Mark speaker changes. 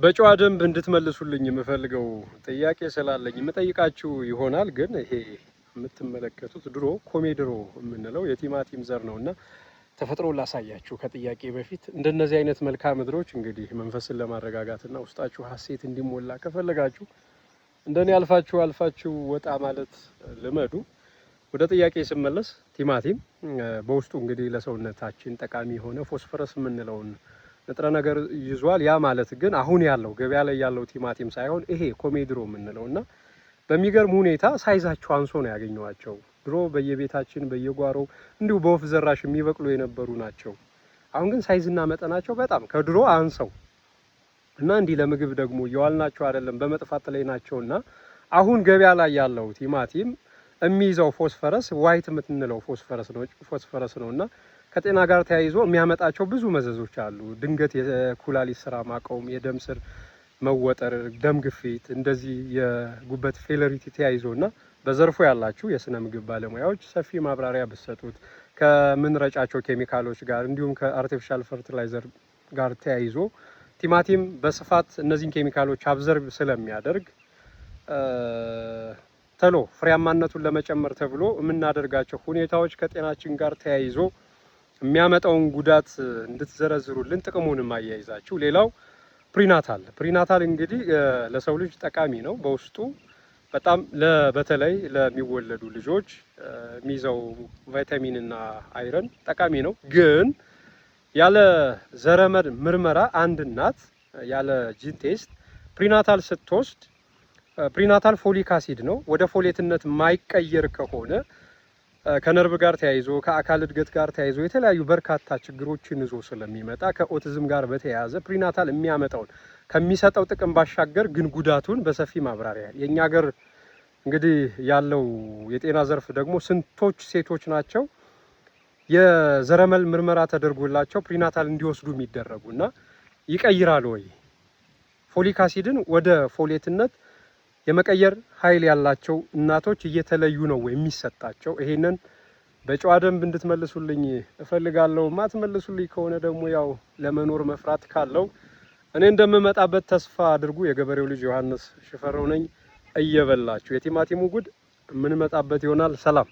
Speaker 1: በጨዋ ደንብ እንድትመልሱልኝ የምፈልገው ጥያቄ ስላለኝ የምጠይቃችሁ ይሆናል። ግን ይሄ የምትመለከቱት ድሮ ኮሜድሮ የምንለው የቲማቲም ዘር ነው እና ተፈጥሮ ላሳያችሁ ከጥያቄ በፊት። እንደነዚህ አይነት መልክዓ ምድሮች እንግዲህ መንፈስን ለማረጋጋትና ውስጣችሁ ሀሴት እንዲሞላ ከፈለጋችሁ እንደኔ አልፋችሁ አልፋችሁ ወጣ ማለት ልመዱ። ወደ ጥያቄ ስመለስ፣ ቲማቲም በውስጡ እንግዲህ ለሰውነታችን ጠቃሚ የሆነ ፎስፈረስ የምንለውን ንጥረ ነገር ይዟል። ያ ማለት ግን አሁን ያለው ገበያ ላይ ያለው ቲማቲም ሳይሆን ይሄ ኮሜድሮ የምንለው እና በሚገርም ሁኔታ size ኣቸው አንሶ ነው ያገኘኋቸው። ድሮ በየቤታችን በየጓሮው እንዲሁ በወፍ ዘራሽ የሚበቅሉ የነበሩ ናቸው። አሁን ግን size ና መጠናቸው በጣም ከድሮ አንሰው እና እንዲህ ለምግብ ደግሞ እየዋልናቸው አይደለም፣ በመጥፋት ላይ ናቸውና አሁን ገበያ ላይ ያለው ቲማቲም የሚይዘው ፎስፈረስ white የምንለው ፎስፈረስ ነው እና ከጤና ጋር ተያይዞ የሚያመጣቸው ብዙ መዘዞች አሉ። ድንገት የኩላሊት ስራ ማቆም፣ የደም ስር መወጠር፣ ደም ግፊት፣ እንደዚህ የጉበት failure ተያይዞ እና በዘርፉ ያላችሁ የስነ ምግብ ባለሙያዎች ሰፊ ማብራሪያ ብትሰጡት፣ ከምንረጫቸው ኬሚካሎች ጋር እንዲሁም ከ artificial fertilizer ጋር ተያይዞ ቲማቲም በስፋት እነዚህን ኬሚካሎች absorb ስለሚያደርግ ተሎ ፍሬያማነቱን ለመጨመር ተብሎ የምናደርጋቸው ሁኔታዎች ከጤናችን ጋር ተያይዞ የሚያመጣውን ጉዳት እንድትዘረዝሩልን፣ ጥቅሙንም አያይዛችሁ። ሌላው prenatal። Prenatal እንግዲህ ለሰው ልጅ ጠቃሚ ነው። በውስጡ በጣም በተለይ ለሚወለዱ ልጆች የሚይዘው ቫይታሚን እና iron ጠቃሚ ነው። ግን ያለ ዘረመል ምርመራ አንድ እናት ያለ gene test prenatal ስትወስድ፣ prenatal folic acid ነው፣ ወደ folate ነት ማይቀየር ከሆነ ከነርቭ ጋር ተያይዞ፣ ከአካል እድገት ጋር ተያይዞ የተለያዩ በርካታ ችግሮችን ይዞ ስለሚመጣ፣ ከኦቲዝም ጋር በተያያዘ prenatal የሚያመጣውን ከሚሰጠው ጥቅም ባሻገር ግን ጉዳቱን በሰፊ ማብራሪያ። የእኛ ሀገር እንግዲህ ያለው የጤና ዘርፍ ደግሞ ስንቶች ሴቶች ናቸው የዘረመል ምርመራ ተደርጎላቸው prenatal እንዲወስዱ የሚደረጉ? እና ይቀይራል ወይ፣ folic acid ን ወደ folate ነት የመቀየር ኃይል ያላቸው እናቶች እየተለዩ ነው ወይ የሚሰጣቸው? ይሄንን በጨዋ ደንብ እንድትመልሱልኝ እፈልጋለሁ። ማትመልሱልኝ ከሆነ ደግሞ ያው ለመኖር መፍራት ካለው እኔ እንደምመጣበት ተስፋ አድርጉ። የገበሬው ልጅ ዮሐንስ ሽፈረው ነኝ። እየበላችሁ የቲማቲሙ ጉድ የምንመጣበት ይሆናል። ሰላም።